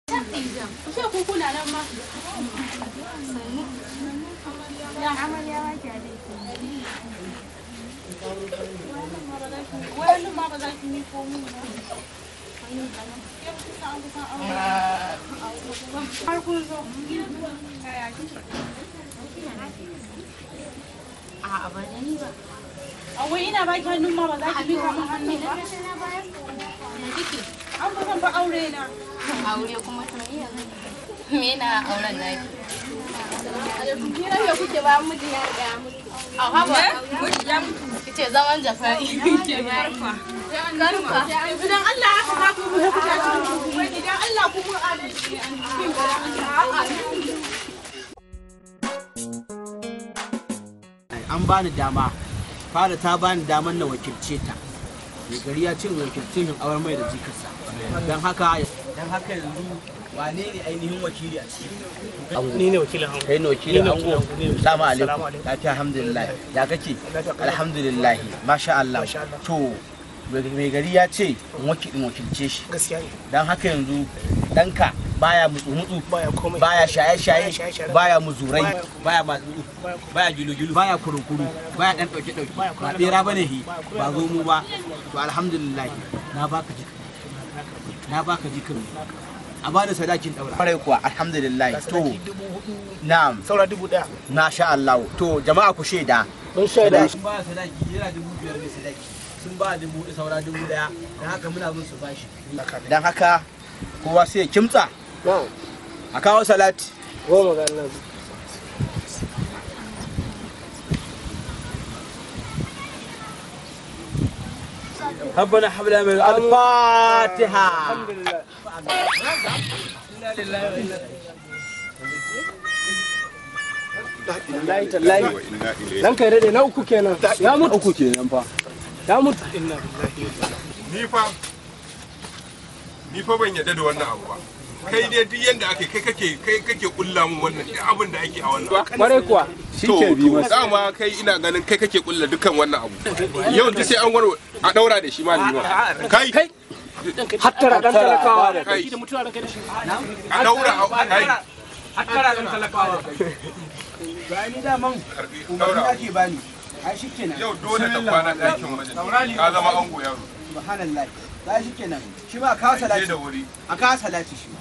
Ku ku kuna nan ma. Sannu. Ya amarya ba ki laifi. Wannan ma ba za ki mi ko mun ba. Har kun zo. Yaya kike? A'a ba da ni ba. A wai ina baki hannun ma ba za ki mika min hannu ba? Ya kike? An fi son fa aure na. Aure kuma to ni yanzu. Me na auren naki? Ni rabe kuke ba miji ya riga ya mutu. A haba. Miji ya mutu. Kice zaman jafa'i. Karfa. Karfa. Yanzu dan Allah haka za ku mu kuta cikin ku. Wai idan Allah ku mun adalci. An bani dama. Fara ta bani daman na wakilce ta. Mai gari ya ce in wakilce shi auren mai da jikarsa. Don haka yanzu wane ne ainihin wakili a ciki? Ni ne wakilin ango. Kai ne wakilin ango. Salamu alaikum. Lafiya alhamdulillah. Ya kake? Alhamdulillah. Masha Allah. To mai gari ya ce in wakilce shi. Gaskiya ne. Don haka yanzu ɗanka baya mutsu-mutsu, Baya komai. baya shaye-shaye, Baya shaye-shaye. baya muzurai, baya matsu, baya gilu-gilu, baya kurukuru, baya dan dauke-dauke, ba bera bane hi, ba zomo ba. To alhamdulillah na baka jika. Na baka jikan. A bani sadakin daura. Kwarai kuwa alhamdulillah. To na'am, Saura 1000. masha Allah. To jama'a ku shaida. Mun shaida. Sun ba sadaki yana 5,000 ne sadaki. Sun ba 4,000 saura 1,000. Don haka muna bin su bashi. Don haka kowa sai ya kimtsa. Na'am. A kawo salati. Goma ga annabi. ربنا هب لنا من الفاتحة. Alhamdulillah. Wallahi tallahi. Dan kai dade na uku kenan. Ya mutu. Uku kenan fa. Ya mutu. Inna lillahi. Ni fa ban yadda da wannan abu ba. Kai dai duk yanda ake kai kake kulla mun wannan duk abin da ake a wannan. Kwarai kuwa. To dama kai ina ganin kai kake kulla dukkan wannan abu. Yau duk sai an warware a daura da shi ma liman. Kai Kai. Hattara dan talakawa. kai a daura kai Hattara dan talakawa. Ga ni daman karbi umarni daura. ake bani. Ai shikenan. Yau dole ta kwana ɗakin wajen. Ka zama ango yaro. Subhanallah. Ga shikenan. Shi ma kawo Je salati. da wuri. A kawo salati shi ma.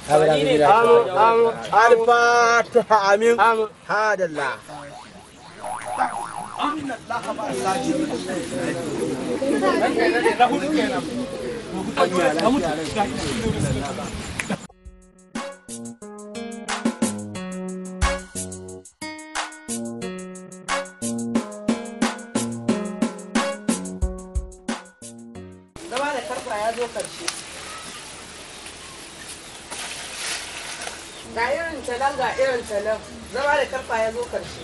Amin. Amin. Al-Fatiha amin. Amin. Hadallah. Inna Allah ma'a sabirin. Zama da karfa ya zo karshe. Ga irin talan ga irin talan. Zama da karfa ya zo karshe.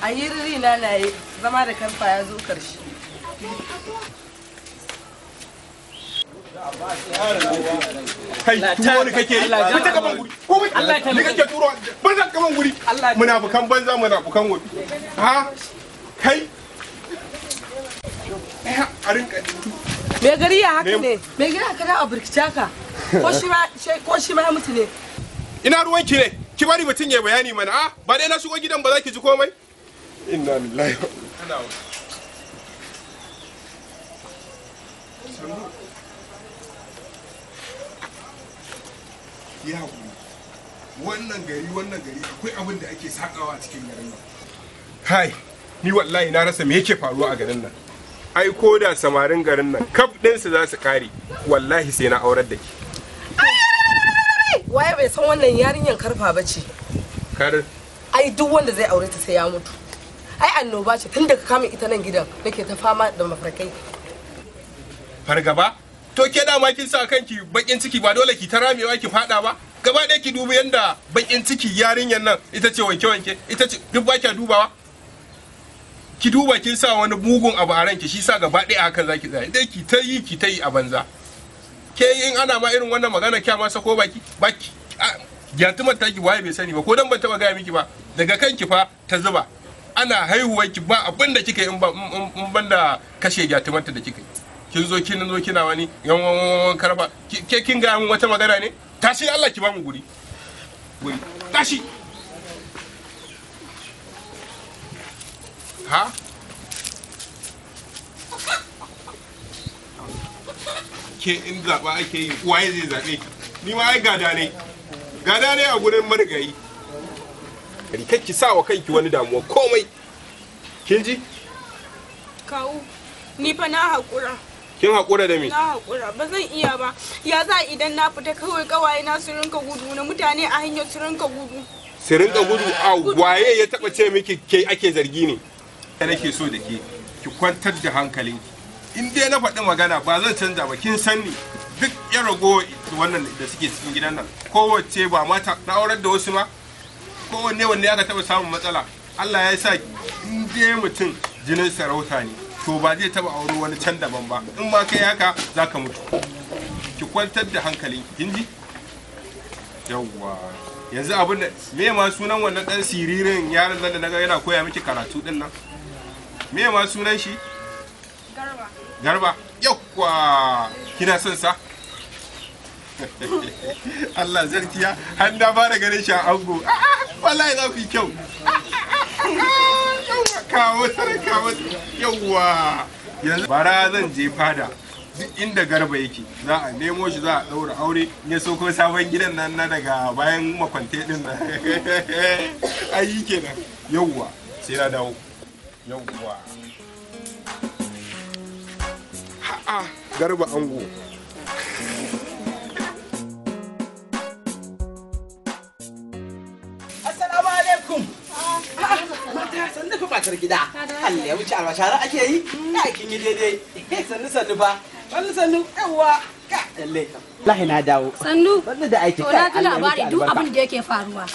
A yi riri na na yi zama da karfa ya zo karshe. Kai turo ni kake yi. Fita gaban guri. Ko ni kake turo banza gaban guri. Munafukan banza munafukan wofi. Ha? Kai. Eh, a rinka Me gari ya haka ne? Me gari haka na a birkice haka? Ko shi ma ya mutu ne? Ina ruwanki ne? Ki bari mutum ya bayani mana. A ba dai na shigo gidan ba za ki ji komai. Inna lillahi wa inna ilaihi. Ya hakuri. Wannan gari akwai abin da ake sakawa a cikin garin nan. Kai, ni wallahi na rasa me yake faruwa a garin nan. Ai ko da samarin garin nan kaf ɗinsu za su kare, wallahi sai na aurar da ke. Waye bai san wannan yarinyan karfa ba ce? Kar Ai duk wanda zai aure ta sai ya mutu. Ai annoba ce tun daga kamun ita nan gidan nake ta fama da mafarkai. Fargaba? To ke dama kin sa kanki bakin ciki ba dole ki ta ramewa ki fada ba? Gaba ɗaya ki dubi yanda bakin ciki yarinyar nan ita ce wanke wanke ita ce duk ba kya dubawa. Ki duba kin sa wani mugun abu a ranki shi sa gaba ɗaya hakan zaki tsaya. Dai ki ta yi ki ta yi a banza. Ke in ana ma irin wannan magana kya ma sako baki baki Gyatumar taki waye bai sani ba, ko dan ban taba gaya miki ba, daga kanki fa ta zuba. Ana haihuwar ki ba abin da kika yi in ba in banda kashe gyatumarta da kika yi. Kin zo kin zo kina wani yan wan karfa. Ke kin ga mun wata magana ne? Tashi Allah ki ba mu guri. Guri. Tashi. Ha? Ke in zaɓa ake yi, waye zai zaɓe ki? Ni ma ai gada ne. Gada ne a gurin marigayi. Kar ki sa wa kanki wani damuwa komai. Kin ji? Kawu, ni fa na haƙura. Kin haƙura da me? Na haƙura, ba zan iya ba. Ya za idan na fita kawai ƙawaye na su rinka gudu na mutane a hanyar su rinka gudu. Su rinka gudu a waye ya taɓa ce miki ke ake zargi ne? Nake so da ke ki kwantar da hankalinki. In dai na faɗi magana ba zan canza ba, kin san ni. Duk ya rago wannan da suke cikin gidan nan kowace ba mata na aurar da wasu ma kowanne wanne aka taɓa samun matsala. Allah ya sa in dai mutum jinin sarauta ne to ba zai taɓa auro wani can daban ba, in ma kai haka za ka mutu. Ki kwantar da hankalinki, kin ji? Yawwa, yanzu abin da me ma sunan wannan ɗan siririn yaron nan da naga yana koya miki karatu ɗin nan, me ma sunan shi? Garba. Garba, yawwa, kina son sa? Allah zarkiya, har na fara ganin shi a ango. Wallahi za ku yi kyau. Yawwa, kawo tare kawo. Yawwa, yanzu bara zan je fada. Duk inda Garba yake za a nemo shi, za a ɗaura aure. In ya so ko sabon gidan nan na daga bayan makwante ɗin nan. Ai kenan. Yawwa, sai na dawo. Yawwa. A'a, Garba ango. Assalamu alaikum. Mata, sannu fa matar gida. Allah ya wuce albashara ake yi. Ai kin yi daidai. Sannu sannu fa. Sannu sannu. Yawwa. Ka lalle. Wallahi na dawo. Sannu. Sannu da aiki. To na ji labari duk abin da yake faruwa.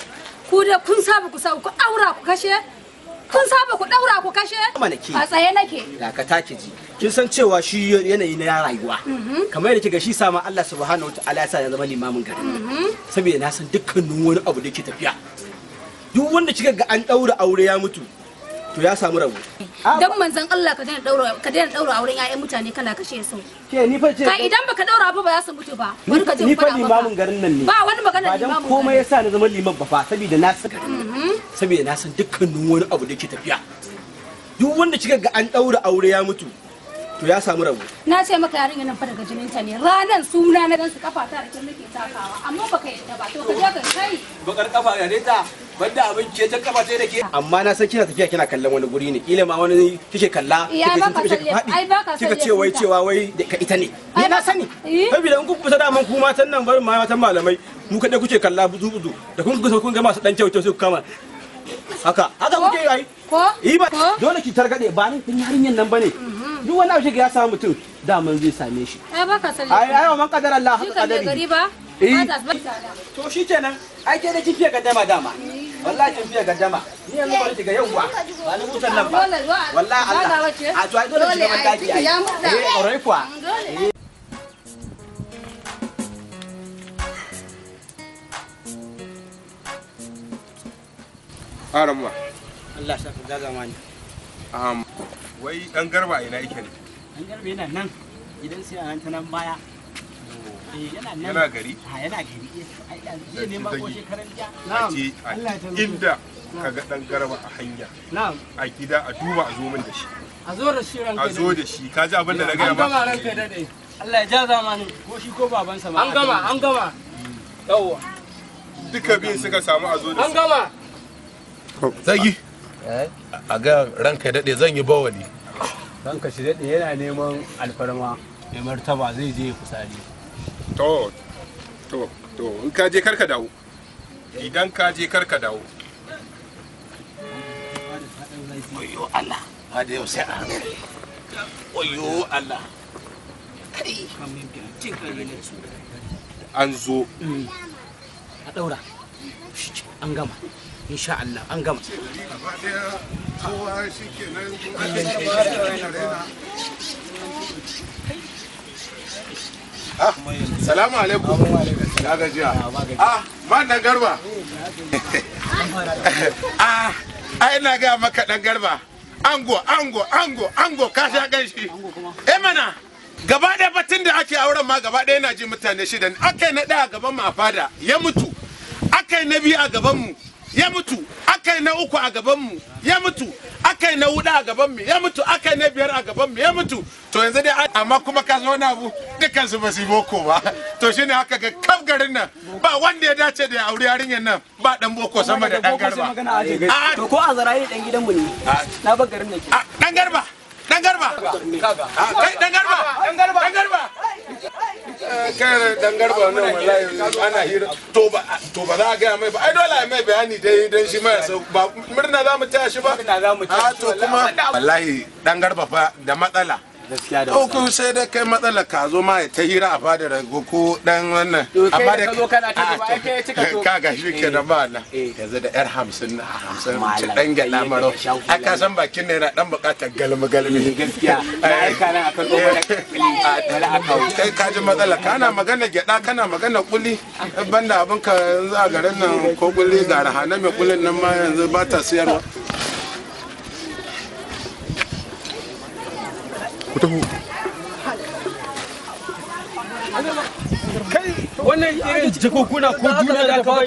Ku da kun saba ku sa ku aura ku kashe? Kun saba ku daura ku kashe? A tsaye nake. Dakata ki ji. Kin san cewa shi yanayi na rayuwa. Kamar yadda kika shi sama Allah subhanahu wataala ya sa ya zama limamin garin nan. Saboda na san dukkanin wani abu da yake tafiya. Duk wanda kika ga an daura aure ya mutu to ya samu rabo. Dan manzon Allah ka daina daura ka daina daura auren ƴaƴan mutane kana kashe su. Ke ni fa ce Ka idan baka daura ba ba za su mutu ba. Bari ka je ni fa faɗa maka. limamin garin nan ne. Ba wani magana Ba dan limamin komai garin. yasa na zama liman ba fa saboda na san saboda na san dukkanin wani abu da yake tafiya. Duk wanda kika ga an daura aure ya mutu to ya samu rabo. Na ce maka yarinya nan fa daga jininta ne. Ranan suna na gansu kafa ta da ke nake takawa amma baka yadda ba to ka je ka kai. Bakar kafa gare ta banda abin ke ta kafa sai da ke. Amma na san kina tafiya kina kallon wani guri ne kila ma wani kike kalla Iya, kike baka tuntuɓe son kika laifi. faɗi. Ai, baka son Kika ce wai laifinta. cewa wai da ka ita ne. Ni Ai, na baka- sani. Eh? Saboda in kun fita daman ku matan nan barin ma matan malamai mu kaɗai kuke kalla buzu buzu da kun kusa kun ga masu dan kyau kyau sai ku kama. Haka haka kuke yi ai. Ko? Yi ba Ko? dole ki targaɗe ba ni din yarinyan nan bane. Duk wani abu shiga ya samu mutum daman zai same shi. Ai baka son Ai laifi. ai wa man qadara Allah haka Jikan mai qadari. gari ba? Eh. Ba ta ba. To shi kenan ai ke da kin fiye gaddama dama. Wallahi kin fiye gaddama. Ni yanzu bari ki ga yauwa. Ba ni butan nan ba. Dole zuwa. Wallahi Allah. Zagawa ce? A to ai dole ki Dole ga ai, daki ai. ciki ya murda. Eh aurai kuwa. Dole. Aramma. Allah sa ka gaza mani. Wai dan Garba a ina yake ne? An garbe yana nan gidan sai a nan ta nan baya. Eh yana nan. Yana gari? Ha yana gari. Eh, ai da jiya ne ma ko shekaran jiya. A je a inda ka ga dan Garba a hanya. Na'am. A gida a duba a zo min da shi. A zo da shi ranka A zo da shi. Ka ji abin da na gaya An gama ba? ranka dade. Allah ya ja zamanin ko shi ko babansa ma. An gama, an gama. Yawwa. Duka biyun suka samu a zo da An su. gama. Zagi. A ga ranka ya daɗe zan yi bawali. Ranka shi dade yana neman alfarma. Mai martaba zai je fitsari. To, to, to, in ka je karka dawo. Idan ka je karka dawo. Wayo Allah. Ba da yau sai a hankali. Wayo Allah. Kai. An zo. A daura. An gama. Insha Allah an gama. Kowa shi kenan. Salamu alaikum. Na gajiya. Ah, man dan garba. Ah, ai na ga maka dan garba. Ango, ango, ango, ango ka sha ganshi. Eh mana. Gaba ɗaya batun da ake auren ma gaba ɗaya na ji mutane shida ne. Aka yi na ɗaya a gaban mu a fada ya mutu. Aka yi na biyu a gaban mu ya mutu. Aka yi na uku a gaban mu ya mutu. Aka yi na huɗu a gaban mu ya mutu. Aka yi na biyar a gaban mu ya mutu. To yanzu dai amma kuma ka zo na abu dukkan su ba su yi boko ba. To shine haka ga kaf garin nan ba wanda ya dace da ya auri yarinyar nan ba dan boko sama da dan garba. To ko a zarayi dan gidanmu ne. Na bar garin nake. Dan garba. Dan garba. Kai dan garba. Dan garba. Dan garba. Kai dan garba nan wallahi ana hira to ba za a gaya mai ba ai dole a mai bayani dai dan shi mai ba murna za mu taya shi ba. A to kuma wallahi dan garba fa da matsala. Gaskiya da ko sai dai kai matsala ka zo ma ta hira a fadar ko dan wannan amma da ka zo kana ta ba ai kai cika to ka ga shi kenan ba Allah yanzu da yar 50 50 ci dan gyada maro ai ka san bakin ne yana dan bukatar galmi galmi gaskiya na aika nan akan dogo da wala aka kai ka ji matsala kana magana gyada kana magana kuli banda abin ka yanzu a garin nan ko kuli ga rahana mai kulin nan ma yanzu ba ta siyarwa. Ku taho. Kai wannan irin jakokuna ko duniya da kawo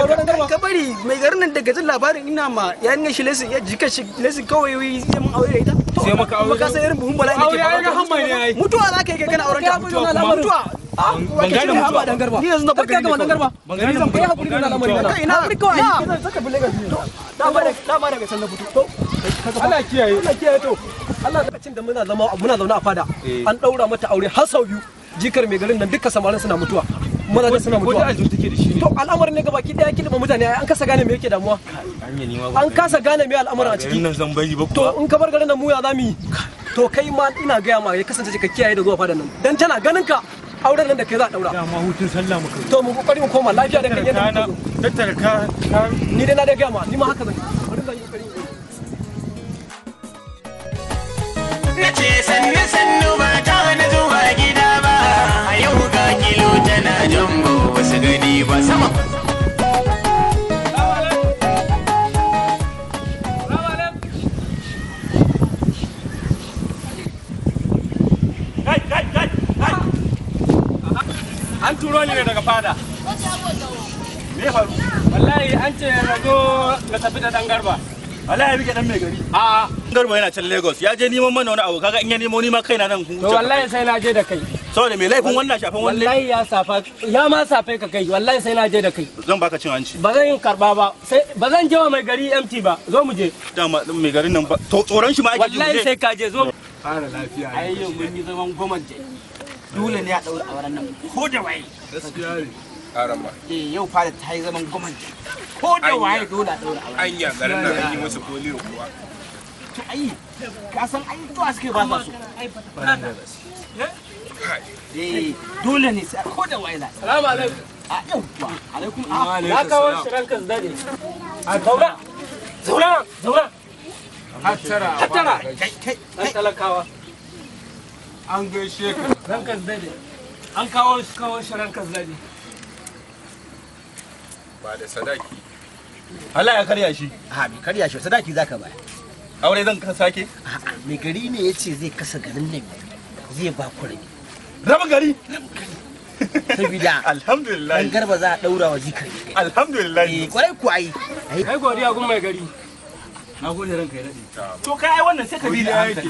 kan ka bari mai garin nan daga jin labarin ina ma yarinya shi lesin ya jika shi lesin kawai zai mun aure da ita. Sai maka aure. Ka san irin buhun bala'i da ke Aure ai rahama ne ai. Mutuwa za ka yi kai kana auren ta. Mutuwa. Ban gane mutuwa. Dan garba. Ni yanzu na baka gama dan garba. Ban gane Ni zan hakuri da al'amari na. Kai ina kawai. Zan tafi Lagos. Dama dama daga can na fito. Allah kiyaye. Allah kiyaye to. Allah lokacin da muna zama muna zaune a fada an daura mata aure har sau biyu jikar mai garin nan dukkan samarin suna mutuwa mazajen suna mutuwa Ko da aljun take da shi ne. To al'amarin ne gabaki daya kilba mutane ai an kasa gane me yake damuwa. An kasa gane me al'amarin a ciki. Garin nan zan bari ba To in ka bar garin nan mu ya zamu yi? To kai ma ina gaya ma ya kasance ka kiyaye da zuwa fadan nan. Dan tana ganin ka auren nan da kai za a daura. Dama hutun sallah muka To mu kokari mu koma lafiya da kan yadda muka zo. Tattara ka Ni dai na dai gaya ma ni ma haka zan yi. Bari zan yi kokari. Na ce sannu sannu ba ta hana zuwa gida ba a yau ga kilo tana jambo ba su gani ba sama. Kai kai kai kai. An turo ni ne daga fada. Me faru? Wallahi an ce na zo na tafi da dan garba. Wallahi ya bige dan mai gari. A'a. Garba yana can Lagos ya je neman mana wani abu kaga in ya nemo ni ma kaina nan To wallahi sai na je da kai. Saboda me laifin wannan shafan wannan? Wallahi ya safa ya ma safe ka kai wallahi sai na je da kai. Zan baka cin hanci. Ba zan karba ba sai ba zan je wa mai gari empty ba zo mu je. Dama mai garin nan ba to tsoron shi ma ake ji. Wallahi sai ka je zo. Fara lafiya. Ai yau mun yi zaman gwamnati. Dole ne a daura auren nan ko da waye. Gaskiya ne. Arama. Eh yau fara ta yi zaman gwamnati. Ko da waye dole a daura auren. Anya garin nan an yi musu polio kuwa. To ai ka san ai to suke ba sa so. Eh dole ne sai ko da waye za. Salamu alaikum. A yau wa alaikum a Na kawo shi ranka su dade. A zauna. Zauna zauna. Hattara. Hattara. Ɗan talakawa. An gaishe ka. Ranka su dade. An kawo shi kawo shi ranka su dade. Ba da sadaki. Allah ya karya shi. A bai karya shi sadaki zaka bayar. Aure zan ka sake? A'a mai gari ne yace zai kasa garin nan zai ba ku rabi. Rabin gari? Sabida alhamdulillah. Dan garba za a daura wa jikar mai gari. Alhamdulillah. Eh kwarai ku ai. Kai godiya gun mai gari. Na gode ranka ya dade. To kai ai wannan sai ka bi da hankali.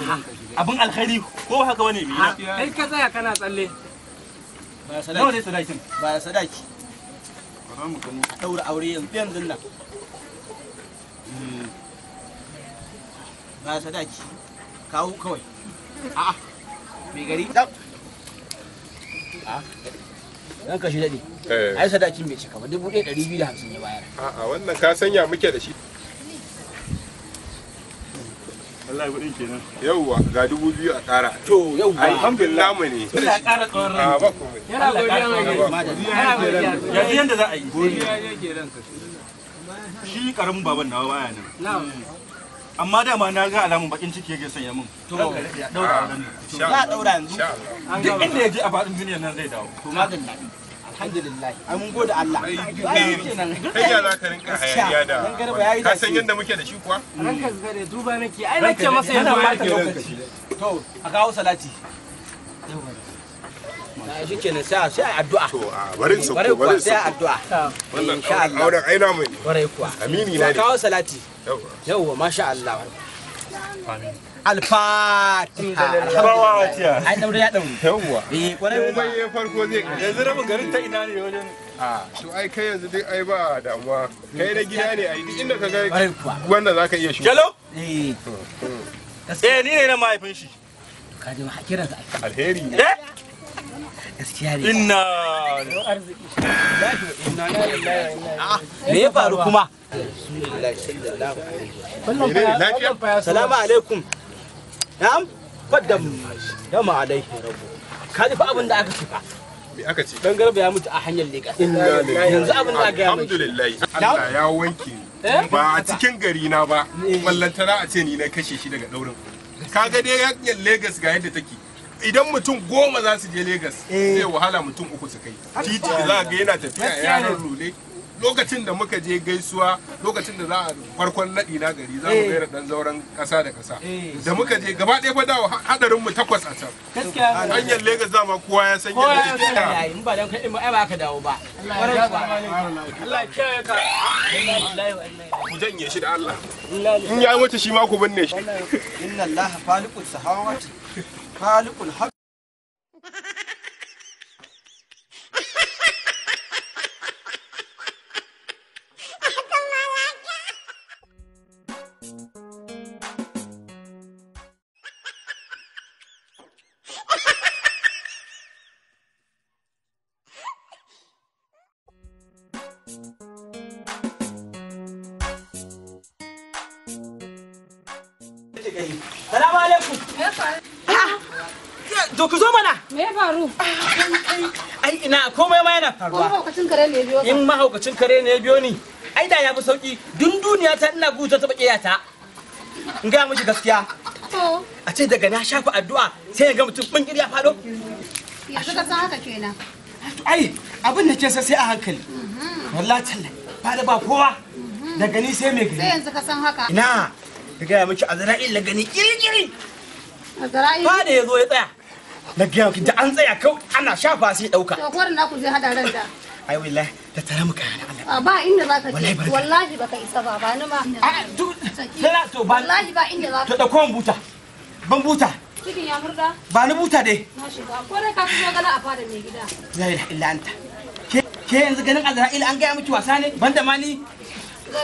Abin alkhairi ko haka bane mai gida. Kai ka tsaya kana tsalle. Ba sadaki. Nawa ne sadakin? Ba sadaki. A daura aure yanzu yanzu nan. Ba sadaki. Kawo kawai. A'a. Mai gari dan. A'a. Dan ka shi dade. Ai sadakin bai cika ba 1250 ya bayar. A'a wannan ka sanya muke da shi. Wallahi kudin kenan. Yauwa ga 2000 a ƙara. To yauwa. Alhamdulillah mu ne. Allah ya ƙara tsawon rai. A ba komai. Yana godiya mai gari. Yana godiya. Yanzu yanda za a yi. Godiya yake ranka. Shi karamin baban nawa baya nan. Na'am. Amma dama na ga alamun bakin ciki yake sanya min. To ranka daɗe a daura auren nan. Za a daura yanzu. Duk inda ya je a faɗin duniyar nan zai dawo. To madalla. Alhamdulillah. Ai mun gode Allah. Kai ya za ka rinka hayaniya da ka san yadda muke da shi kuwa? Ranka zare duba nake ai nake masa yanzu ya ke lokaci. To a kawo salati. Shi kenan sai sai addu'a. To a barin sauko barin sai addu'a. Wannan auren ai namu ne. Kwarai kuwa. Amini na ne. Kawo salati. Yawwa masha Allah. Amin. Al-Fatiha. Fatiha. Ai daure ya daure. Yawwa. Eh kwarai kuwa. Komai ya farko zai kai. Yanzu rabin garin ta ina ne wajen A to ai kai yanzu duk ai ba damuwa. Kai na gida ne ai duk inda ka ga Kwarai kuwa. wanda zaka iya shigo. Hello? Eh. Eh ni ne na mahaifin shi. Ka ji ma kiran sa. Alheri. Eh? Gaskiya ne. Inna Me ya faru kuma? Menene lafiya? Salamu alaikum. Na'am. Faddam. Dama alaihi rabbu. Ka ji fa abin da aka ce fa. Me aka ce? Dan Garba ya mutu a hanyar Lagos. Yanzu abin da aka gaya mai. Alhamdulillah. Allah ya wanke ni. Ba a cikin gari na ba. Ballantana a ce ni na kashe shi daga daurin. Kaga dai yakin Lagos ga yadda take. Idan mutum 10 za su je Lagos zai wahala mutum 3 su kai. Titi za ga yana tafiya yaran rule. Lokacin da muka je gaisuwa lokacin da za a farkon naɗi na gari za mu gaira ɗan zauren ƙasa da ƙasa. Da muka je gaba ɗaya fa dawo hadarin mu 8 a can. Gaskiya. Hanyar Lagos dama kowa ya san Kowa yadda ya take. san yayi in ba dan kai ai ba ka dawo ba. Kwarai kuwa. Allah ya kiyaye ka. Ku janye shi da Allah. In ya mutu shi ma ku binne shi. Inna Allah faliqul sahawati faliqul haq. Salamu alaikum. To ku zo mana. Me ya faru? Ai ina komai ma yana Ko faruwa. mahaukacin kare ne ya biyo ka? In mahaukacin kare ne ya biyo ni, ai da ya fi sauki. Dun duniya ta ina gudu ta taɓa ƙiyata. In gaya miki gaskiya, To, a ce daga na shafa addu'a sai ya ga mutum ɓangir ya faɗo. yanzu ka san haka kenan. To ai abin da ke sa sai a hankali. Wallahi tallahi, ba da ba kowa. Daga ni sai mai Sai gari. yanzu ka san haka. Ina ka gaya miki Azra'il la gani kiri-kiri. Azra'ilu. Ba da ya zo ya tsaya. Na gaya miki da an tsaya kawai ana shafa sai ya ɗauka. To kwarin naku zai hada ran da. Ai wallahi ta tara mu kayan Allah. A ba inda za ka Wallahi je. barka. Wallahi baka isa ba ba ni ma. A'a, Saki. sai na- to ba Wallahi ba inda za to ka. ɗauko min buta. Ban buta. Cikin ya murda? Ba ni buta dai. Na shiga. Ko dai ka fi zo gana a fada mai gida. La ilaha illa anta. Ke yanzu ganin Azra'il an gaya miki wasa ne banda ma ni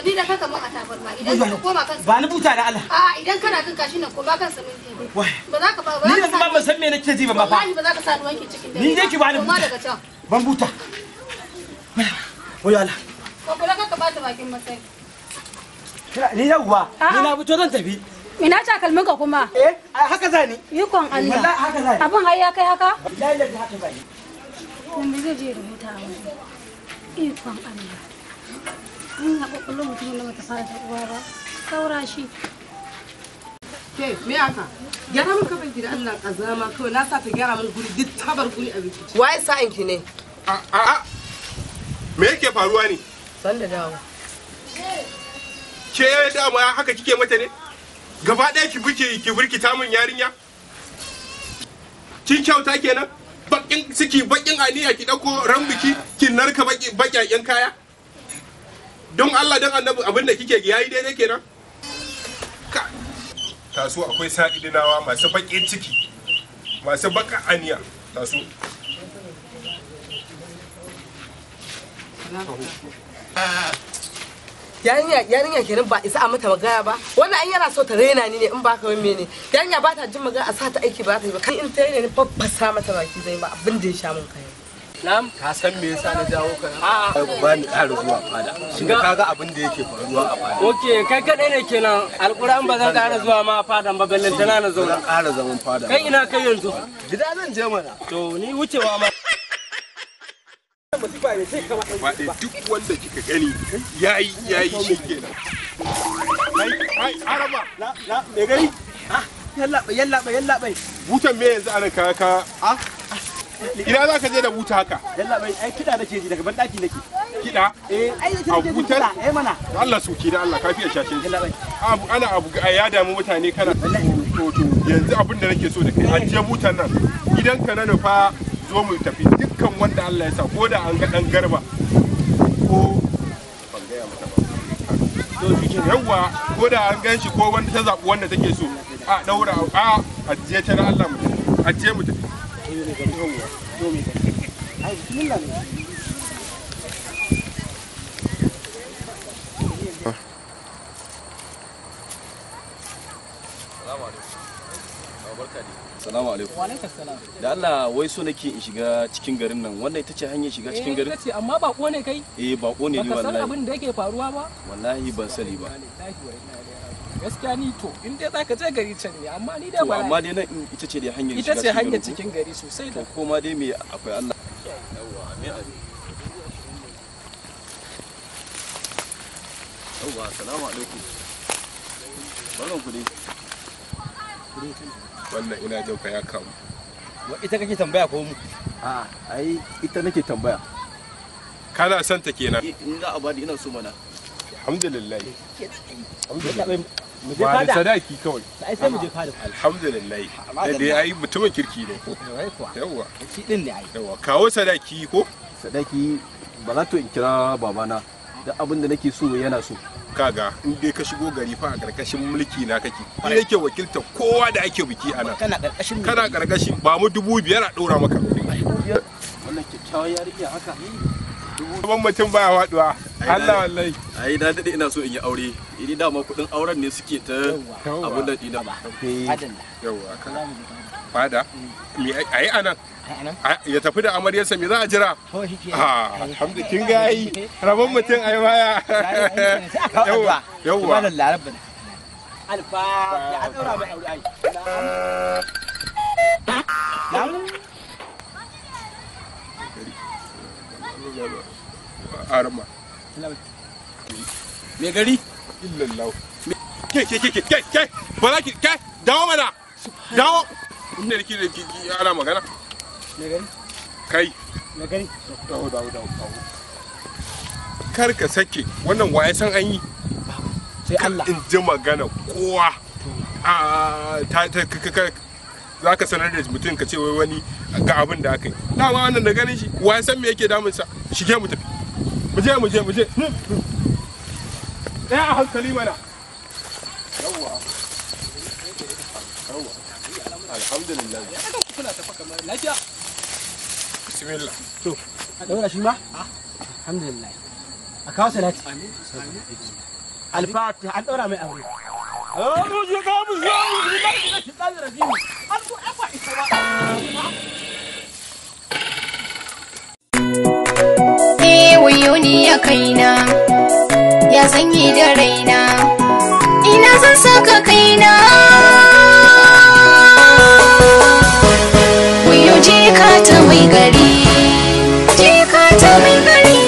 Ni da kanka mun a tabarma idan ka koma kan ba ni buta da Allah. A idan kana jin kashi nan koma kan siminti. Wai. Ba za ka ba ba Ni za yanzu ka ba sa ban san me nake ji ba ma fa. Wallahi ba za ka sa ni wanke cikin dare. Ni dai ki bani Koma buta. daga can. Ban buta. Wai Allah. Ko kula ka bata bakin matsayi. Ni yawwa, ni na fito zan tafi. Ina takalmin ka kuma? Eh, ai haka zani. Ikon Allah. Wallahi haka zani. Abin har ya kai haka? Wallahi lalle haka zani. Wanda zai je rubuta a wajen. Ikon Allah. In na kwakwalwar mutumin da bata fara taɓuwa ba. Saura shi. Ke, me haka? Gyara min kafan ki da Allah kazama kawai na sa ta gyara min guri duk tabar guri a biki. Waye sa'in ki ne? A a me yake faruwa ne? San da dawo. Ke dama haka kike mata ne? Gaba ɗaya ki buke ki burkita min yarinya? Kin kyauta kenan? Bakin ciki bakin aniya ki dauko ran biki ki narka baƙaƙen kaya? Don Allah don Annabi abin da kike yayi daidai kenan? Ka taso akwai sa'idinawa masu baƙin ciki masu baƙa aniya taso. Yarinya yarinya kenan ba isa a mata magana ba. Wannan ai yana so ta raina ni ne in ba ka wai mene. Yarinya ba ta jin magana a sa ta aiki ba ta yi ba. Kai in ta raina ni faffasa mata baki zai ba abin da ya sha min kai. Na'am. Ka san me yasa na jawo ka? A'a. Ba ni ƙara zuwa fada. Shiga kaga abin da yake faruwa a fada. Oke, kai kadai ne kenan. Alƙur'an ba zan ƙara zuwa ma fadan ba ballantana na Zan zauna. ƙara zaman fada. Kai ina kai yanzu? Gida zan je mana. To ni wucewa ma. Gaba ɗaya duk wanda kika gani yayi yayi shi kenan. Kai araba. La la me gari? Ah, yalla bai yalla bai yalla bai. Butan me yanzu anan ka ah? Ina za ka je da buta haka? Yalla bai ai kida nake ji daga ban daki nake. Kida? Eh ai nake ji kiɗa eh mana. Allah soki da Allah ka fiye shashe. Yalla bai. Abu ana abu ya damu mutane kana to to yanzu abin da nake so da kai ajiye butan nan. Gidanka na nufa zo mu tafi dukkan wanda Allah ya sa ko da an ga dan garba ko ban gaya mata ba. Yawwa ko da an gan shi ko wanda ta zaɓi wanda take so a daura a ajiye ta na Allah mu tafi ajiye mu tafi. Salamu alaikum. Wa alaikum salam. Da Allah wai so nake in shiga cikin garin nan. Wannan ita ce hanyar shiga cikin garin? Eh ita ce amma bako ne kai? Eh bako ne ni Baka san wallahi. abin da yake faruwa ba? Wallahi ban sani ba. Gaskiya ni to in dai zaka je gari can ne amma ni dai To ba. amma dai nan ita ce dai hanyar Ita shiga ce cikin hanyar garin ko? cikin gari sosai da. To koma dai me akwai Allah. Yawwa amin amin. Yawwa salamu alaikum. Barkan ku dai. Wannan ina jin ka ya kamu. Wa ita kake tambaya ko mu? A'a ai ita nake tambaya. Kana son ta kenan? In za a bani ina so mana. Alhamdulillah. Alhamdulillah. Mu je Ba da fada. sadaki kawai. Ai sai mu je fada. Alhamdulillah. Da dai ai mutumin kirki ne. Yawwa. Shi din ne ai. Yawwa kawo sadaki ko? Sadaki ba za to in kira babana da abin da nake so yana so. Kaga in dai ka shigo gari fa a karkashin mulki na kake. Ni nake wakilta kowa da ake biki a nan. Kana karkashin Kana karkashin ba mu 5,000 a ɗora maka. Wannan kyakkyawan yarinya haka. Ban mutum baya faduwa. Allah wallahi. Ai na dade ina so in yi aure. Ini dama kudin auren ne suke ta abun da dina. Yawwa ka. Fada. Me ayi anan? Ya tafi da amaryarsa me za a jira? Ah, alhamdulillah kin ga ai rabon mutum ai baya. Yawwa. Yawwa. Alfa ya an daura mai aure ai. Na'am. Arma. Me gari? Illallah. Ke ke ke ke ke ba za ki ke dawo mana. Dawo. Inda nake da ki ana magana. Me gari? Kai. Me gari? Dawo dawo dawo dawo. Kar ka sake wannan waye san an yi. Sai Allah. In ji magana kowa. A ta ta ka za ka sanar da mutum ka ce wai wani ga abin da aka yi. Dama wannan da ganin shi waye san me yake damunsa shige mu tafi. Mu je mu je mu je. Ɗaya a hankali mana. Yawwa. Yawwa. Alhamdulillah. Kuna tafa kamar lafiya. Bismillah. To, a daura shi ma? Alhamdulillah. A kawo salati. Amin. Alfatiha an daura mai aure. Eh wayo ni ya kaina ya zanyi da raina ina zan saka kaina wayo jika ta mai gari jika ta mai gari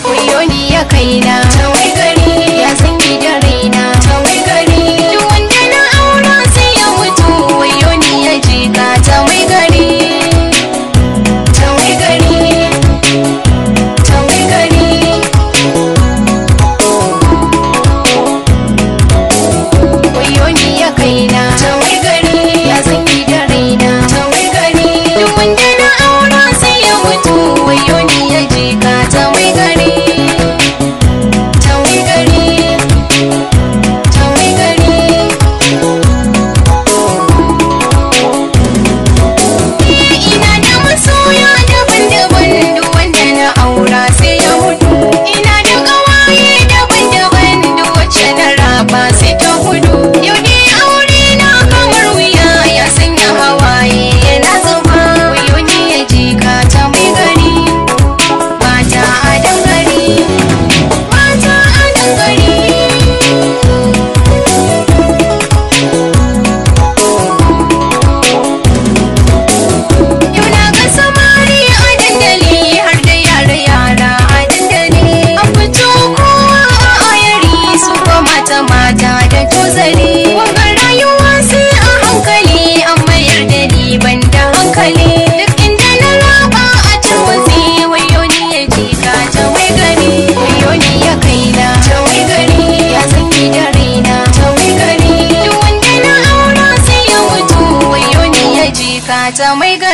wayo ni ya kaina ta mai gari ya zanyi da raina ta mai gari duk wanda na aura sai ya mutu wayo ni ya jika ta mai gari ta mai gari ta mai gari. Wayo ni ya kaina ta mai gari ya zanyi da raina ta mai gari duk wanda na aura sai ya mutu wayo ni ya jika ta mai gari.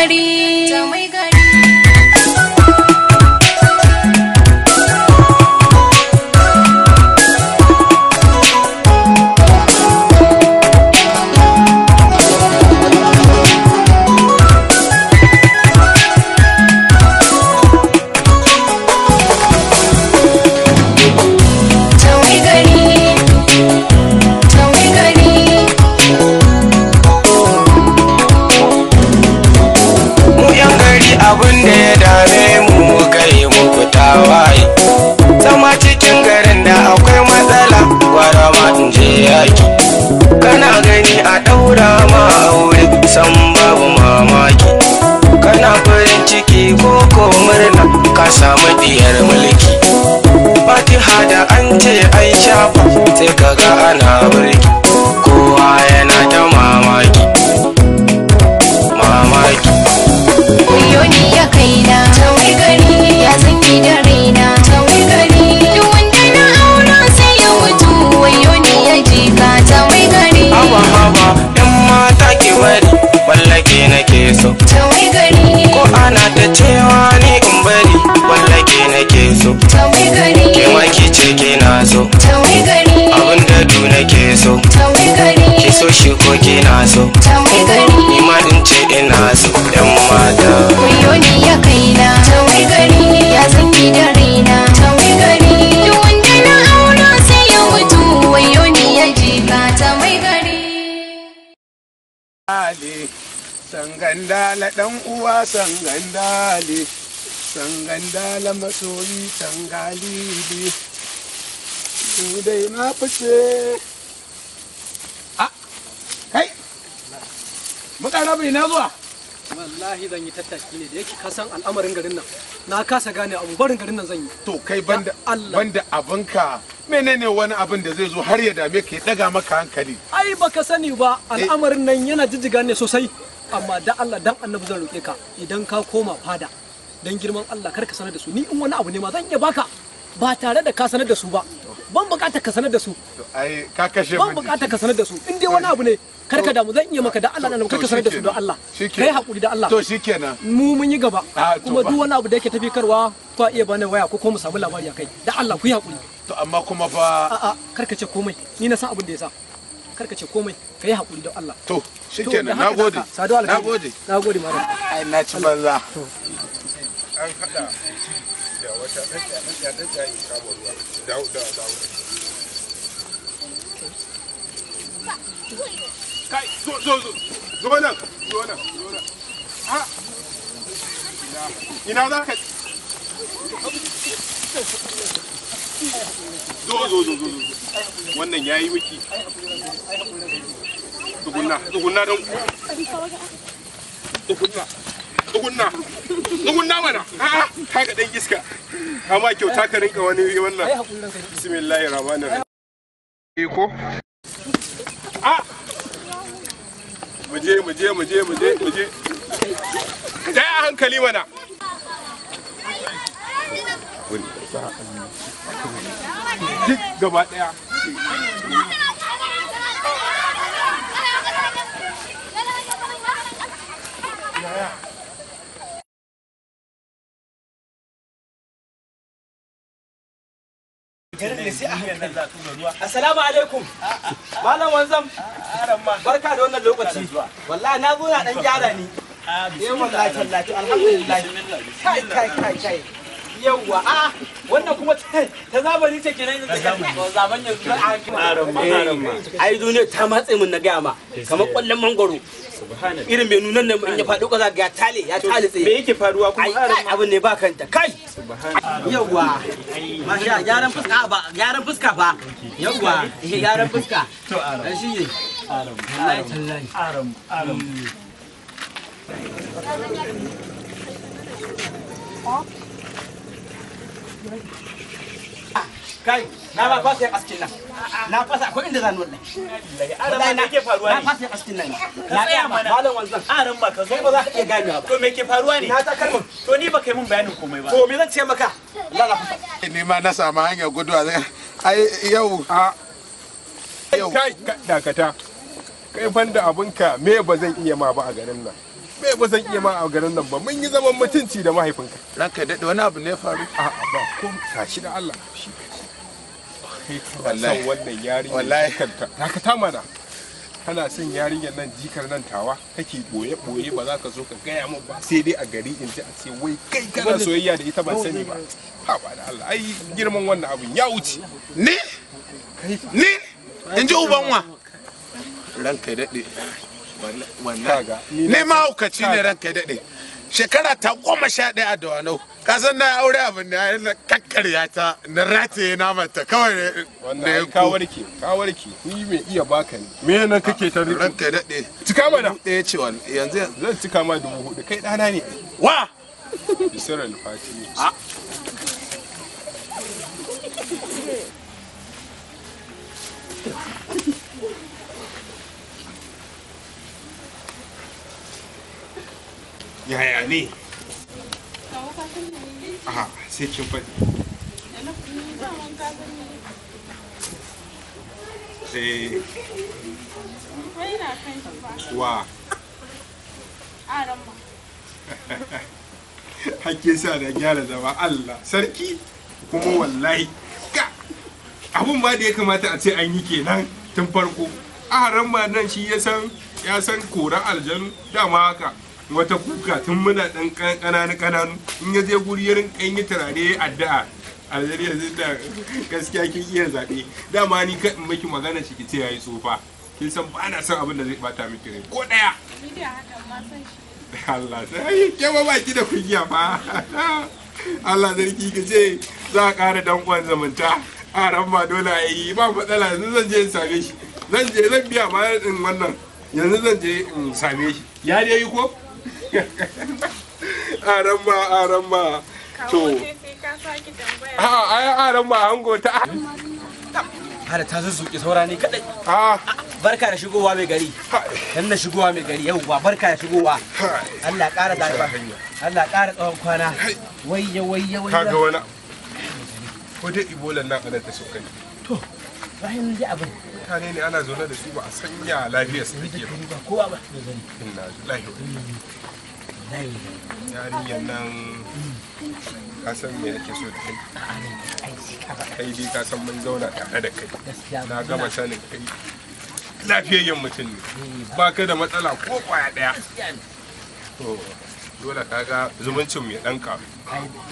gari, ta mai gari. Ta mai gari, ta mai gari. Mu yan gari abin da ya dame mu kai muku tawaye. Zama cikin garin da akwai matsala gwara ma in je yaki. Kana gani a ɗaura ma aure san babu mamaki. Kana farin ciki ko ko murna ka samu diyar mulki. Fatiha da an ce an shafa sai kaga ana birki. Kowa yana ta mamaki. Mamaki. Wayo ni ya kaina, ta mai gari, ya zanyi da raina, ta mai gari. Duk wanda na aura sai ya mutu, wayo ni ya jika, ta mai gari. Haba haba yan mata ki bari wallake nake so. Ta mai gari, Ko ana ta cewa ni in bari wallake nake so. ta mai gari, Ke ma ki ce kina so ta mai gari, abin da du nake so. ta mai gari, Ki so shi ko kina so ta mai gari. ni ma in ce ina so yan mata. Wayo ni ya kaina, ta mai gari, ya zanyi da raina, ta mai gari. Duk wanda na aura sai ya mutu, wayo ni ya jika, ta mai gari. Ali, sangandala ɗan uwa sangandale, sangandala masoyi sangalili, ni dai na fice. A, kai, muka rabu ina zuwa? Wallahi zan yi tattaki ne da yake ka san al'amarin garin nan. Na kasa gane abu, barin garin nan zan yi. To kai banda, banda abinka, menene wani abin da zai zo har ya dame ka ya ɗaga maka hankali? Ai baka sani ba, al'amarin nan yana jijjiga ne sosai. Amma da Allah dan Annabi zan roke ka, idan ka koma fada dan girman Allah kar ka sanar da su. Ni in wani abu ne ma zan iya baka ba tare da ka sanar da su ba. Ban bukatar ka sanar da su. Ai, ka kashe Ban min bukatar ka sanar da su. In dai wani abu ne kar ka damu, zan iya maka. Da Allah dan Annabi kar ka sanar da su, don Allah. Kai hakuri da Allah. To shikenan. Mu mun yi gaba. Ah, to Kuma ba. duk wani abu da yake tafi karwa ko iya bani waya ko kuma mu samu labari akai. Da Allah ku yi hakuri. To amma kuma fa a'a, kar ka ce komai, ni na san abin da yasa. Kar ka ce komai, ka yi hakuri don Allah. To shikenan, To, da haka, nagode. da haka. Sadu alkhairi. Nagode. Nagode malam. Ai na ci banza. An hada da wata ɗan ɗan ɗan ɗan kama ruwa. Dawo dawo dawo. Kai, zo zo zo. Zo nan, zo nan, zo nan. Ah. Ina za ka? Zo zo zo zo zo. Wannan yayi miki. Tsugunna, tsugunna don tsugunna. Tsugunna. Tsugunna mana. A'a, ka ga dan iska. Kama kyauta ka rinka wani wannan. Bismillahir rahmanir rahim. Ko? A. Muje muje muje muje muje. Dai a hankali mana. Duk gaba daya. Assalamu alaikum. Malam Wanzam. Barka da wannan lokaci. Wallahi na zo na dan gyara ni. Eh wallahi tallahi alhamdulillah. Kai kai kai kai. Yawwa a wannan kuma ta zamani ce kenan yanzu. Zaman yanzu a Aran ma. Ai duniya ta matse mun na gaya ma. Kamar kwallon mangwaro. Irin mai nunan nan in ya faɗo ƙasa ga tale ya tale tsaye. Me yake faruwa kuma Ai abin ne ba kanta. Kai. Yawwa. Masha gyaran fuska ba gyaran fuska fa. Yawwa gyaran fuska. To aran. Dan shi ne. Aran. Wallahi tallahi. Aran. Aran. Kai, na ba fasa yin askin nan. Na fasa akwai inda zan wallahi. Aran ma me yake faruwa ne? Na fasa yin askin nan. Ka Na tsaya tsaya mana. Malam Wanzam. Aran ma ka zo. Kai ba za ka iya ganewa ba. To me ke faruwa ne? Na ta kalmar. To ni ba kai mun bayanin komai ba. To me zan ce maka? Allah na fasa. Ni ma na samu hanyar guduwa. Ai yau. A. Kai, dakata. Kai banda abinka me ba zan iya ma ba a garin nan. Me ba zan iya ma a garin nan ba, mun yi zaman mutunci da mahaifinka. Ranka daɗe, wani abu ne ya faru? A'a ba ko, tashi da Allah. Shi kai kana son wannan yarinyar. Wallahi. Kanta dakata mana, kana son yarinyar nan jikar nan tawa, kake boye boye, ba za ka zo ka gaya min ba, sai dai a gari in ji a ce wai kai kana soyayya da ita, ban sani ba. Ha ba da Allah, ai girman wannan abun ya wuce. Ni ni in ji uban wa. Ranka daɗe, wallahi ni mahaukaci ne. Ranka daɗe, shekara ta 11 a Dawanau, ka san na aure abin da na kakkarya ta na rataye namanta kawai. Wannan ai ka warke, ka warke, ni mai iya baka ne. Me nan kake ta rike? Ranka daɗe, cika mana 1000 ce yanzu. Zan cika ma 4000, kai ɗana ne. Wa Bisir al-Fati. Yaya ne? Aha, sai kin faɗi. Eh, wa hakke sa da gyara zama. Allah sarki, kuma wallahi ka abun ba da ya kamata a ce an yi kenan tun farko. A ma nan shi ya san, ya san koran aljanu dama haka. Wata kuka tun muna dan kananu kananu, in ya je guri ya rinka yi turare addu'a aljanu yanzu. Da gaskiya kin iya zaɓe. Dama ni kan in miki magana shi ki ce yayi tsufa, kin san ba na son abin da zai bata miki rai ko daya. Ni da hakan ma san shi. Allah sai ke ba baki da kunya fa. Allah sarki, ka ce za a ƙara danƙon zumunta a ran ba dole a yi, ba matsala. Yanzu zan je in same shi, zan je zan biya ma in wannan, yanzu zan je in same shi. Ya dai yi ko a ran ma, a ran ma to Sai ka sake tambaya. A ai a ran ma hango ta. Hada ta zuzzuke saura ne kadai. Barka da shigowa mai gari. Dan na shigowa mai gari, yauwa, barka da shigowa. Allah ƙara dafa. Allah ƙara tsawon kwana. Wayya wayya wayya. Kaga wani ko dai ibolan nan ana ta sauka ne. To, bayan ji abin. Mutane ne ana zaune da su ba a sanya lafiyar su take ba. Ba kowa ba mai gari. Inna lillahi wa inna ilaihi. Yarinyar nan, ka san me nake so da kai? Kai dai ka san mun zauna tare da kai. Na gama sanin kai lafiyayyen mutum ne. Ba ka da matsala ko kwaya daya. To, dole kaga zumuncin mu ya dan karu.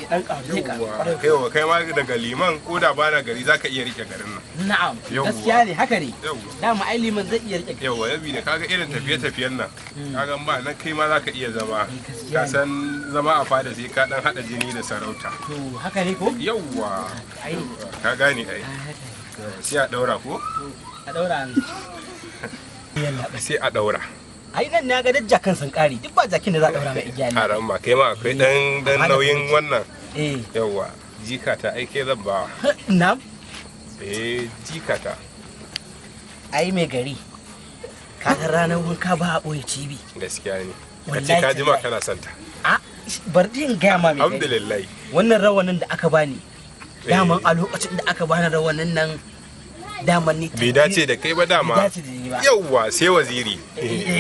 Ya dan karu, zai karu. Yawwa, kai ma daga liman ko da bana gari zaka iya rike garin nan. Na'am. Yawwa. Gaskiya ne, haka ne. Dama ai liman zai iya rike. Yawwa, yabi da kaga irin tafiye-tafiyen nan. Kaga ba nan kai ma zaka iya zama. Ka san zama a fada sai ka dan hada jini da sarauta. To, haka ne ko? Yawwa. Ai Ka gane ai. Sai a daura ko? A daura. Sai a daura. Ai nan na ga duk jakan sun kare, duk ba jakin da za a daura mai igiya ne. Haram ma kai ma akwai dan dan nauyin wannan. Eh. Yawwa, jika ta ai kai zan ba. Na'am. Eh, jika ta. Ai mai gari, ka san ranar wanka ba a ɓoye cibi. Gaskiya ne. Ka ce ka jima kana son ta. A bar din gaya ma mai gari. Alhamdulillah. Wannan rawanin da aka bani, daman a lokacin da aka bani rawanin nan, daman ni Bai dace da kai ba dama. Bai dace da ni ba. Yawwa, sai waziri.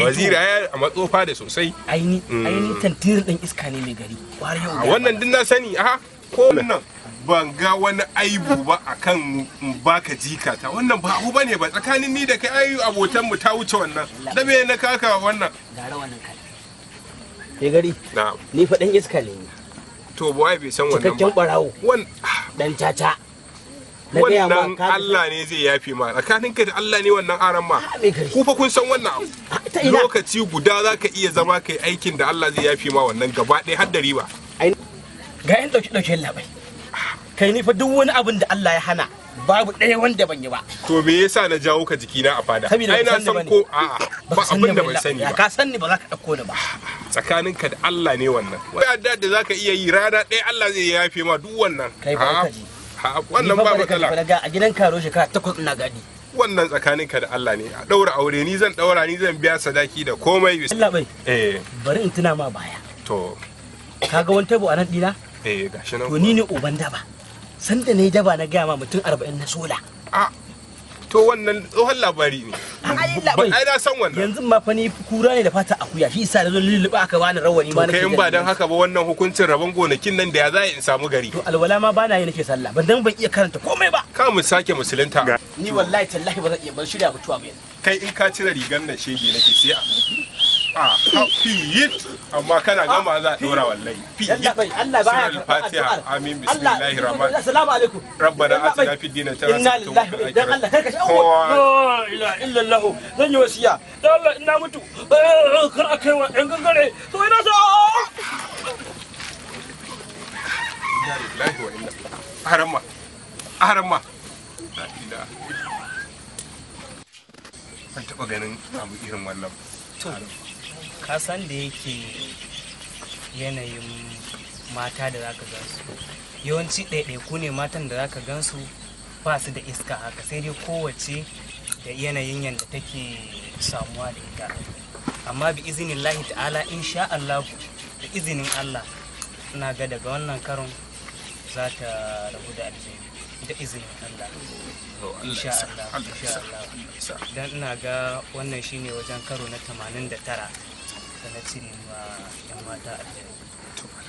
Waziri ai a matsofa da sosai. Ai ni tantirin din iska ne mai gari. Kwari yau. A wannan din na sani, aha, ko nan ban ga wani aibu ba akan in baka jikata. Wannan ba abu bane ba tsakanin ni da kai, ai abotan mu ta wuce wannan. Da me na kaka wannan? Ga rawanin kai. Mai gari. Na'am. Ni fa dan iska ne ni. To boy bai san wannan ba. Cikakken barawo. Wan dan caca. Na gaya ma wannan Allah ne zai yafe ma, tsakaninka da Allah ne wannan aran ma. Ku fa kun san wannan abu. Lokaci guda za ka iya zama kai aikin da Allah zai yafe ma wannan gaba ɗaya har da riba. Ga yan dauke dauke labai. Kai ni fa duk wani abin da Allah ya hana babu ɗaya wanda ban yi ba. To me yasa na jawo ka jikina a fada? Saboda Ai na baka san ni san bane. ko a'a ba abin da ban sani ba. Ka san ni ba za ka ɗauko ni ba. Tsakaninka da Allah ne wannan. Wai adda da zaka iya yi rana ɗaya Allah zai yafe ma duk wannan. Kai ba ka ji. Ha, wannan ba matsala. Ga a gidan karo shekara 8 ina gadi. Wannan tsakaninka da Allah ne. A ɗaura aure, ni zan ɗaura, ni zan biya sadaki da komai. Allah bai. Eh. Bari in tuna ma baya. To. Ka ga wani tabo a nan ɗina? Eh, gashi nan. To ni ne uban daba. Sanda na yi daba na gaya ma mutum 40 na sola. A To wannan tsohon labari ne. Ai na san wannan. Yanzu ma fa ni kura ne da fata akuya, shi yasa nazo lulluɓa aka bani rawani ma nake. Kai in ba dan haka ba wannan hukuncin rabon gonakin nan da ya za in samu gari. To alwala ma bana yi nake sallah, ban dan ban iya karanta komai ba. Ka mu sake musulunta. Ni wallahi tallahi ba zan iya ban shirya mutuwa ba yanzu. Kai in ka cire rigar nan shege nake sai a fiyit amma kana gama za a dora wallahi. Fiyit. Allah baya karɓar addu'ar. Amin bismillahir rahman. Assalamu alaikum. Rabbana atina fid dunya hasanatan. Inna lillahi wa inna Allah karka shi. La ilaha illallah zan yi wasiya. Dan Allah ina mutu kar a kai wa ɗan gangare. To ina so. Inna lillahi wa inna. Haramma. Haramma. La ilaha. Ban taɓa ganin abu irin wannan. To, ka san da yake yanayin mata da zaka gansu. Yawanci ɗaiɗaiku ne matan da zaka gansu ba su da iska haka, sai dai kowace da yanayin yadda take samuwa da ita. Amma bi izinin lahi ta'ala insha Allah da izinin Allah ina ga daga wannan karon za ta rabu da aljani da izinin Allah. Insha Allah, insha Allah. Dan ina ga wannan shine wajen karo na 89 da na cire ma yan mata aljani.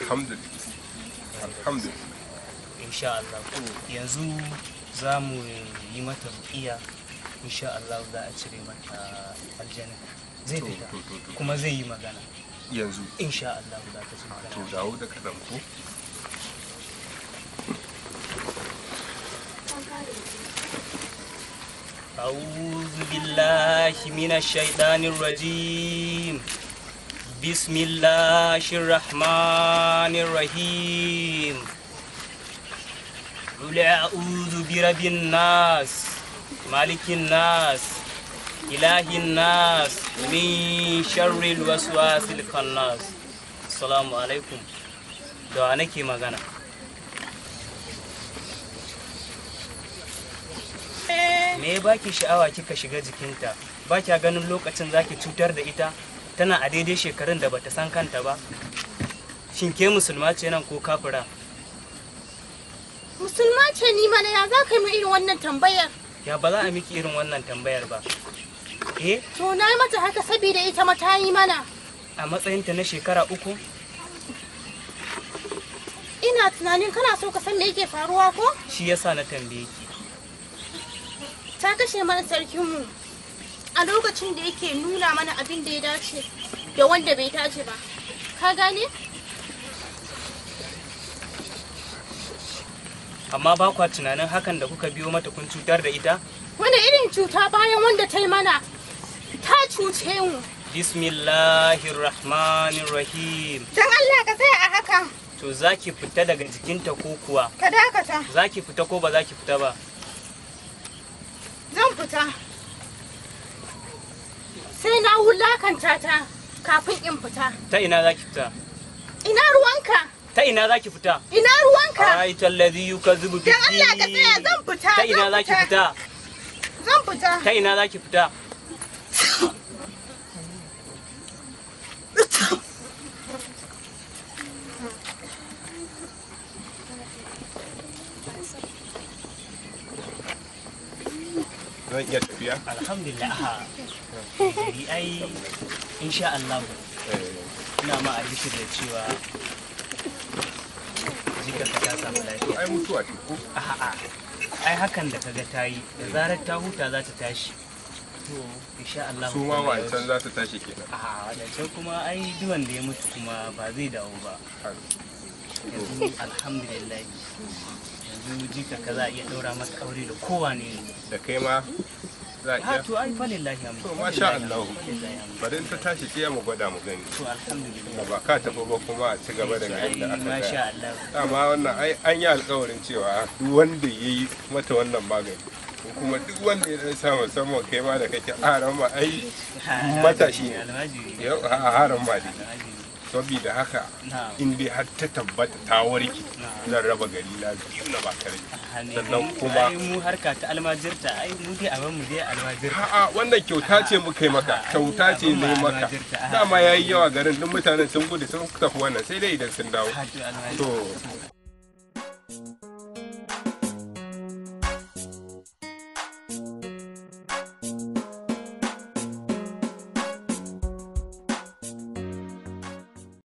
Alhamdulillah. Alhamdulillah. Insha Allah. Yanzu za mu yi mata ruqiya insha Allah za a cire mata aljani. Zai fita kuma zai yi magana. Yanzu. Insha Allah za ta ci magana. To dawo da kadan ko. أعوذ بالله من الشيطان الرجيم بسم الله الرحمن الرحيم قل أعوذ برب الناس مالك الناس إله الناس من شر الوسواس الخناس. السلام عليكم. da nake magana. Me ya baki sha'awa kika shiga jikinta? Ba kya ganin lokacin zaki cutar da ita? Tana a daidai shekarun da bata san kanta ba. Shin ke musulma ce nan ko kafira? Musulma ce ni mana, ya za ka yi irin wannan tambayar? Ya ba za a miki irin wannan tambayar ba. Eh? To na yi mata haka saboda ita ma ta yi mana. A matsayinta na shekara 3? Ina tunanin kana so ka san me yake faruwa ko? Shi yasa na tambaye ki. Ta kashe mana sarkinmu a lokacin da yake nuna mana abin da ya dace da wanda bai dace ba. Ka gane? Amma ba kwa tunanin hakan da kuka biyo mata kun cutar da ita? Wani irin cuta bayan wanda ta yi mana? Ta cuce mu. Bismillahirrahmanirrahim. Dan Allah ka tsaya a haka. To zaki fita daga jikinta ko kuwa? Ka dakata. Zaki fita ko ba zaki fita ba? Zan fita. Sai na wulakanta ta kafin in fita. Ta ina zaki fita? Ina ruwanka? Ta ina zaki fita? Ina ruwanka? Ai tallazi yukazibu bi. Dan Allah ka tsaya zan fita. Ta ina zaki fita? Zan fita. Ta ina zaki fita? Zan iya tafiya? Alhamdulillah. Gari ai insha Allah ina ma albishir da cewa jikarka ta samu lafiya. Ai mutuwa ce ko? A'a. Ai hakan da kaga ta yi da zarar ta huta za ta tashi. To insha Allah. Su ma wancan za ta tashi kenan. A'a wadancan kuma ai duk wanda ya mutu kuma ba zai dawo ba. Yanzu alhamdulillah. Yanzu jikarka za a iya ɗaura mata aure da kowane ne. Da kai ma za a iya? To ai falillahi hamdu. To masha Allah. Bari in ta tashi sai mu gwada mu gani. To alhamdulillah. Ba ka tafi ba kuma a ci gaba daga inda aka tsaya. Masha Allah. Dama wannan ai an yi alƙawarin cewa duk wanda ya yi mata wannan magani ko kuma duk wanda ya dan samu musamman kai ma da kake aran ma ai matashi ne. Yau a haran ma dai. Saboda haka in dai har ta tabbata ta warke zan raba gari na biyu na ba kare. Sannan kuma ai mu harka ta almajirta ai mu dai abin mu dai almajirta. A'a wannan kyauta ce muka yi maka, kyauta ce ne maka. Dama yayi yawa garin duk mutanen sun gudu sun tafi wannan sai dai idan sun dawo. To